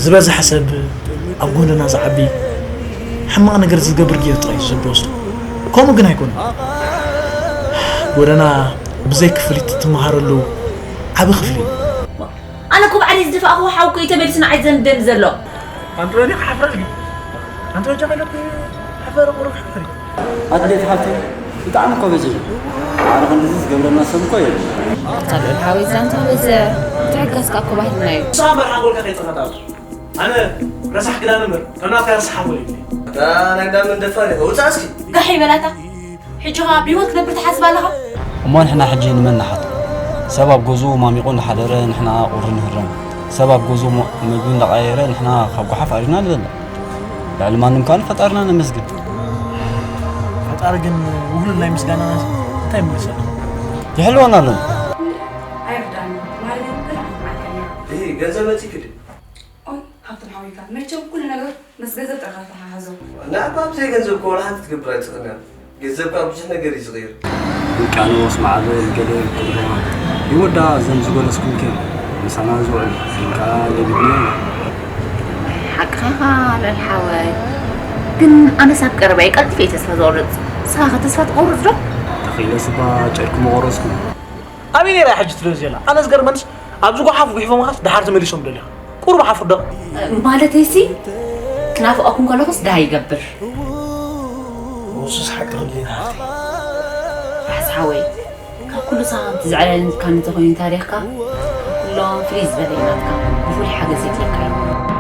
ዝበዝሐ ሰብ ኣብ ጎደና ዝዓቢ ሕማቕ ነገር ዝገብር ገይሩ ጥራይ እዩ ዝብወስዶ። ከምኡ ግን ኣይኮነን። ጎደና ብዘይ ክፍሊት ትመሃረሉ ዓቢ ክፍሊ እዩ። ኣነ እኮ ባዕለይ ዝደፋእኽዎ ሓው እኮ እዩ ተመሊሱ ንዓይ ዘንብበኒ ዘሎ። ኣንቶኒ ሓፍረል ኣንቶኒ ጃመለት ሓፈረ ቁሩብ ሓፈሪ ኣትሌት ሓብተይ ብጣዕሚ እኮ በዚሑ። ኣነ ክንድዚ ዝገብረና ሰብ እኮ የለን። ኣታ ልዑል ሓወይ ዛንታ በዘ ምትሕጋዝካ እኮ ባህልና እዩ። ንስኻ መርሓ ጎልካ ከይጠፋእካ። ኣነ ረሳሕ ክዳን እምበር ከም ናትካ ረሳሕ ሓንጎል የብለይን። ኣታ ናይ እንዳመን ደፋር ኢኻ። ውጻእ እስኪ። ጋሕ ይበላታ። ሕጂ ኸኣ ብህይወት ክነብር ትሓስብ ኣለኻ? እሞ ንሕና ሕጂ ንመን ንሓቶ? ሰብ ኣብ ገዝኡ ማሚቑ እንዳሓደረ ንሕና ቁሪ ንህረም። ሰብ ኣብ ገዝኡ ሞ- ምግቢ እንዳቐያየረ ንሕና ካብ ጓሓፍ ኣሪና ንበልዕ። ልዕሊ ማንም ከኣ ንፈጣርና ነመስግን። ፈጣሪ ግን ውህሉል ናይ ምስጋናና እንታይ ይምልሰልና? ይሕልወና ኣሎና። ኣይርዳኒ። ማሪ ግን ብጣዕሚ ትማርከኒ። ይህ ገንዘብ መጺእኪ ድዩ? ኦይ ሃብቶም ሓወይካ መቸም ኩሉ ነገር ምስ ገንዘብ ጥራሕ ተሓሓዞ። ንዓኻ ብዘይ ገንዘብ እኮ ወላ ሓንቲ ትገብር ኣይትኽእልን እያ። ገንዘብ ከኣ ብዙሕ ነገር እዩ ዝቕይር። ውቅያኖስ፣ ማዕበል፣ ገደል፣ ቁጥሮ ይወዳ ዘም ዝገለጽኩም ከ ምሳና ዝውዕል ግን ከኣ ለሊብና ኢና። ሓቅኻ ኢኻ ልዑል ሓወይ፣ ግን ኣነስ ኣብ ቀረባ እየ ቀልጢፈ እየ ተስፋ ዝቖርጽ። ንስኻ ከ ተስፋ ትቖርጽ ዶ? ተኺለ ስባ ጨርቂ መቆረጽኩ። ኣበይ ነይራ ሕጂ ትደልዮ ዘላ? ኣነ ዝገርመንስ ኣብዚ ጓሓፍ ጉሒፎምኻስ ደሓር ተመሊሶም ደሊኻ? ቁሩብ ሓፍር ዶ? ማለተይሲ ክናፍቐኩም ከለኹስ ደሃይ ይገብር። ውሱስ ሓቂ ክንደይ ናሃልቲ ራሕሲ ሓወይ፣ ካብ ኩሉ ሳንት ዝዕለልን ካን እንተኾይኑ ታሪኽካ፣ ካብ ኩሎም ፍልይ ዝበለ እዩ ናትካ። ብፍሉይ ሓገዝ የድልየካ እዩ።